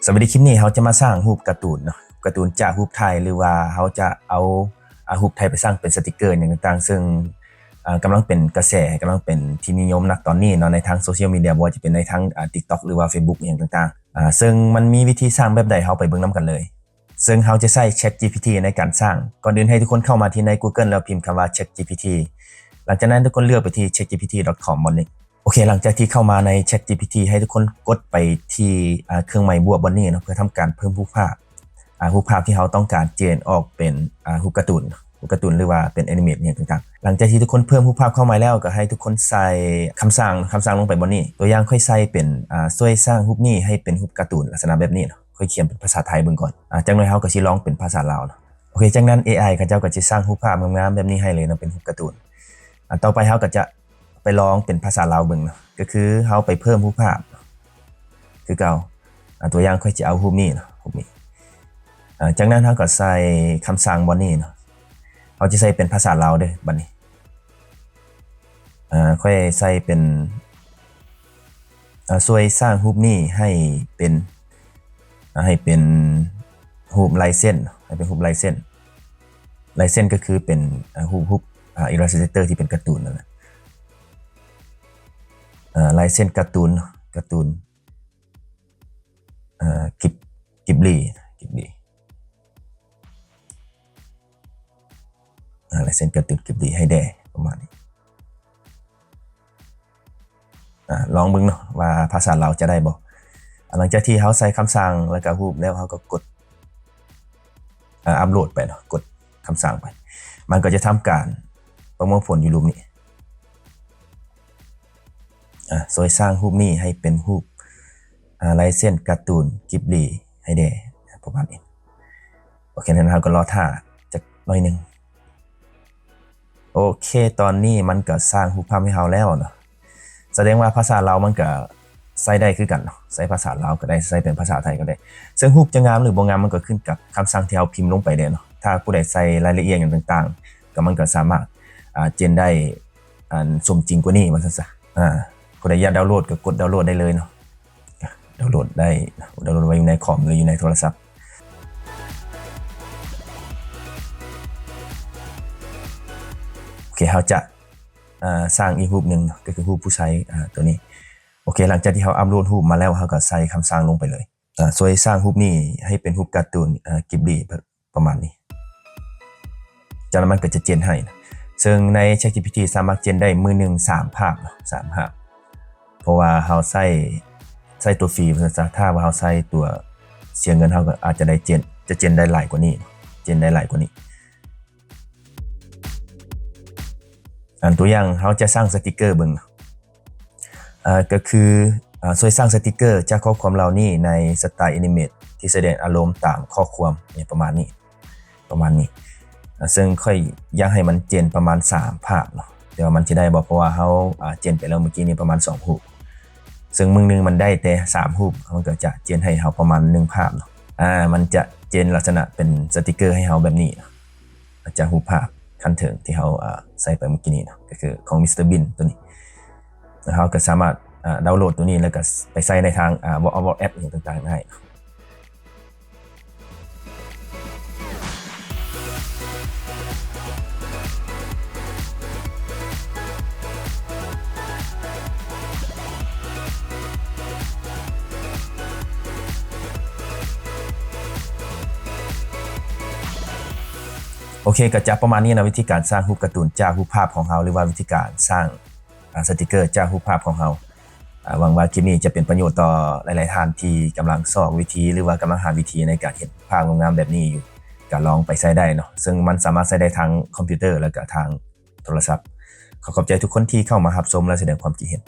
ຕໍ່ໄປໃນຄລິບນີ້ເຮົາຈະມາສ້າງຮູບກາຕູນເນາະ, ກາຕູນຈາກຮູບຖ່າຍ ຫຼືວ່າເຮົາຈະເອົາ ອາ ຮູບຖ່າຍໄປສ້າງເປັນສະຕິກເກີຫຍັງຕ່າງໆ ເຊິ່ງ ອາ ກຳລັງເປັນກະແສ ກຳລັງເປັນທີ່ນິຍົມນະຕອນນີ້ເນາະ ໃນທາງໂຊຊຽວມີເດຍ ບໍ່ວ່າຈະເປັນໃນທາງ ອາ TikTok ຫຼືວ່າ Facebook ຫຍັງຕ່າງໆ ອາ ເຊິ່ງມັນມີວິທີສ້າງແບບໃດ ເຮົາໄປເບິ່ງນຳກັນເລີຍ. ເຊິ່ງເຮົາຈະໃຊ້ ChatGPT ໃນການສ້າງ. ກ່ອນອື່ນໃຫ້ທຸກຄົນເຂົ້າມາທີ່ໃນ Google ແລ້ວພິມຄຳວ່າ ChatGPT. ຫຼັງຈາກນັ້ນທຸກຄົນເລືອກໄປທີ່ chatgpt.com ບ່ອນນີ້. ໂອເຄ ຫຼັງຈາກທີ່ເຂົ້າມາໃນ ChatGPT ໃຫ້ທຸກຄົນກົດໄປທີ່ ອາ ເຄື່ອງໄມ້ບວກບ່ອນນີ້ເນາະ ເພື່ອທຳການເພີ່ມຮູບພາບ ອາ ຮູບພາບທີ່ເຮົາຕ້ອງການເຈນອອກເປັນ ອາ ຮູບກາຕູນ ຮູບກາຕູນ ຫຼືວ່າເປັນ animate ຫຍັງຕ່າງໆ. ຫຼັງຈາກທີ່ທຸກຄົນເພີ່ມຮູບພາບເຂົ້າມາແລ້ວ ກໍໃຫ້ທຸກຄົນໃສ່ຄຳສັ່ງ ຄຳສັ່ງລົງໄປບ່ອນນີ້. ຕົວຢ່າງຂ້ອຍໃສ່ເປັນ ອາ ຊ່ວຍສ້າງຮູບນີ້ໃຫ້ເປັນຮູບກາຕູນ ລັກສະນະແບບນີ້ເນາະ. ຂ້ອຍຂຽນເປັນພາສາໄທເບິ່ງກ່ອນ. ອາ ຈັກໜ່ອຍເຮົາກໍຊິລອງເປັນພາສາລາວເນາະ. ໂອເຄ ຈາກນັ້ນ ເອໄອ ເຂົາເຈົ້າກໍຈະສ້າງຮູບພາບງາມໆແບບນີ້ໃຫ້ເລີຍເນາະ ເປັນຮູບກາຕູນ. ອາ ຕໍ່ໄປເຮົາກໍຈະໄປລອງເປັນພາສາລາວເບິ່ງເນາະ ກໍຄືເຮົາໄປເພີ່ມຮູບພາບຄືເກົ່າ. ອາ ຕົວຢ່າງຂ້ອຍຈະເອົາຮູບນີ້ເນາະ ຮູບນີ້. ອາ ຈາກນັ້ນເຮົາກໍໃສ່ຄຳສັ່ງບ່ອນນີ້ເນາະ. ເຮົາຈະໃສ່ເປັນພາສາລາວເດີ້ບັດນີ້. ອາ ຂ້ອຍໃສ່ເປັນ ອາ ຊ່ວຍສ້າງຮູບນີ້ໃຫ້ເປັນ ອາ ໃຫ້ເປັນຮູບລາຍເສັ້ນ ໃຫ້ເປັນຮູບລາຍເສັ້ນ. ລາຍເສັ້ນກໍຄືເປັນ ອາ ຮູບ ຮູບ ອາ Illustrator ທີ່ເປັນກາຕູນນັ້ນແຫຼະ. ອາ ລາຍເສັ້ນກາຕູນ ກາຕູນ ອາ ກິບ ກິບລີ ກິບລີ. ອາ ລາຍເສັ້ນກາຕູນກິບລີໃຫ້ແດ່ ປະມານນີ້. ອາ ລອງເບິ່ງເນາະວ່າພາສາລາວຈະໄດ້ບໍ່. ອາ ຫຼັງຈາກທີ່ເຮົາໃສ່ຄຳສັ່ງ ແລ້ວກໍຮູບແລ້ວ ເຮົາກໍກົດ ອາ ອັບໂຫຼດໄປເນາະ ກົດຄຳສັ່ງໄປ. ມັນກໍຈະທຳການປະມວນຜົນຢູ່ຮູບນີ້. ອາ ຊ່ວຍສ້າງຮູບນີ້ໃຫ້ເປັນຮູບ ອາ ລາຍເສັ້ນກາຕູນກິບລີໃຫ້ແດ່ ປະມານນີ້. ໂອເຄ ນັ້ນເຮົາກໍລໍຖ້າຈັກໜ້ອຍໜຶ່ງ. ໂອເຄ ຕອນນີ້ມັນກໍສ້າງຮູບພາບໃຫ້ເຮົາແລ້ວເນາະ. ສະແດງວ່າພາສາລາວມັນກໍໃຊ້ໄດ້ຄືກັນເນາະ, ໃຊ້ພາສາລາວກໍໄດ້ ໃຊ້ເປັນພາສາໄທກໍໄດ້. ເຊິ່ງຮູບຈະງາມຫຼືບໍ່ງາມ ມັນກໍຂຶ້ນກັບຄຳສັ່ງທີ່ເຮົາພິມລົງໄປແດ່ເນາະ. ຖ້າຜູ້ໃດໃສ່ລາຍລະອຽດຫຍັງຕ່າງໆ ກໍມັນກໍສາມາດ ອາ ເຈນໄດ້ ອັນສົມຈິງກວ່ານີ້ວ່າຊັ້ນຊະ. ອາ ຜູ້ໃດຢາກດາວໂຫຼດກໍກົດດາວໂຫຼດໄດ້ເລີຍເນາະ. ດາວໂຫຼດໄດ້ ດາວໂຫຼດໄວ້ຢູ່ໃນຄອມ ຫຼື ຢູ່ໃນໂທລະສັບ. ໂອເຄ ເຮົາຈະ ເອີ ສ້າງອີກຮູບໜຶ່ງເນາະ ກໍຄືຮູບຜູ້ຊາຍ ອາ ຕົວນີ້. ໂອເຄ ຫຼັງຈາກທີ່ເຮົາອັບໂຫຼດຮູບມາແລ້ວ ເຮົາກໍໃສ່ຄຳສັ່ງລົງໄປເລີຍ. ອາ ຊ່ວຍສ້າງຮູບນີ້ໃຫ້ເປັນຮູບກາຕູນ ອາ ກິບລີ ປະມານນີ້. ຈາກນັ້ນມັນກໍຈະເຈນໃຫ້ນະ. ເຊິ່ງໃນ ChatGPT ສາມາດເຈນໄດ້ມື້ໜຶ່ງສາມພາບເນາະ ສາມພາບ. ເພາະວ່າເຮົາໃຊ້ ໃຊ້ຕົວຟຣີວ່າຊັ້ນຊະ. ຖ້າວ່າເຮົາໃຊ້ຕົວເສຍເງິນ ເຮົາກໍອາດຈະໄດ້ເຈນ ຈະເຈນໄດ້ຫຼາຍກວ່ານີ້ ເຈນໄດ້ຫຼາຍກວ່ານີ້. ອັນຕົວຢ່າງ ເຮົາຈະສ້າງສະຕິກເກີເບິ່ງເນາະ. ເອີ ກໍຄື ເອີ ຊ່ວຍສ້າງສະຕິກເກີຈາກຂໍ້ຄວາມເຫຼົ່ານີ້ໃນສະໄຕ Animate ທີ່ສະແດງອາລົມຕາມຂໍ້ຄວາມ ຫຍັງປະມານນີ້ ປະມານນີ້. ເຊິ່ງຂ້ອຍຢາກໃຫ້ມັນເຈນປະມານສາມພາບເນາະ ແຕ່ວ່າມັນຊິໄດ້ບໍ່ ເພາະວ່າເຮົາ ອາ ເຈນໄປແລ້ວມື້ກີ້ນີ້ປະມານສອງຮູບ. ເຊິ່ງມື້ໜຶ່ງມັນໄດ້ແຕ່ສາມຮູບ ມັນກໍຈະເຈນໃຫ້ເຮົາປະມານໜຶ່ງພາບເນາະ. ອາ ມັນຈະເຈນລັກສະນະເປັນສະຕິກເກີໃຫ້ເຮົາແບບນີ້ເນາະ. ຈາກຮູບພາບຂັ້ນເທິງທີ່ເຮົາ ອາ ໃສ່ໄປເມື່ອກີ້ນີ້ເນາະ ກໍຄືຂອງ Mr Bean ຕົວນີ້. ແລ້ວເຮົາກໍສາມາດ ອາ ດາວໂຫຼດຕົວນີ້ ແລ້ວກໍໄປໃສ່ໃນທາງ ອາ Word of App ຫຍັງຕ່າງໆໄດ້. ໂອເຄ ກໍຈະປະມານນີ້ນະ ວິທີການສ້າງຮູບກາຕູນຈາກຮູບພາບຂອງເຮົາ ຫຼືວ່າວິທີການສ້າງ ອາ ສະຕິກເກີຈາກຮູບພາບຂອງເຮົາ. ອາ ຫວັງວ່າຄລິບນີ້ຈະເປັນປະໂຫຍດຕໍ່ຫຼາຍໆທ່ານທີ່ກຳລັງຊອກວິທີ ຫຼືວ່າກຳລັງຫາວິທີໃນການເຮັດພາບງາມໆແບບນີ້ຢູ່ ກໍລອງໄປໃຊ້ໄດ້ເນາະ. ເຊິ່ງມັນສາມາດໃຊ້ໄດ້ທັງຄອມພິວເຕີ ແລ້ວກໍທາງໂທລະສັບ. ຂໍຂອບໃຈທຸກຄົນທີ່ເຂົ້າມາຮັບຊົມ ແລະ ສະແດງຄວາມຄິດເຫັນ.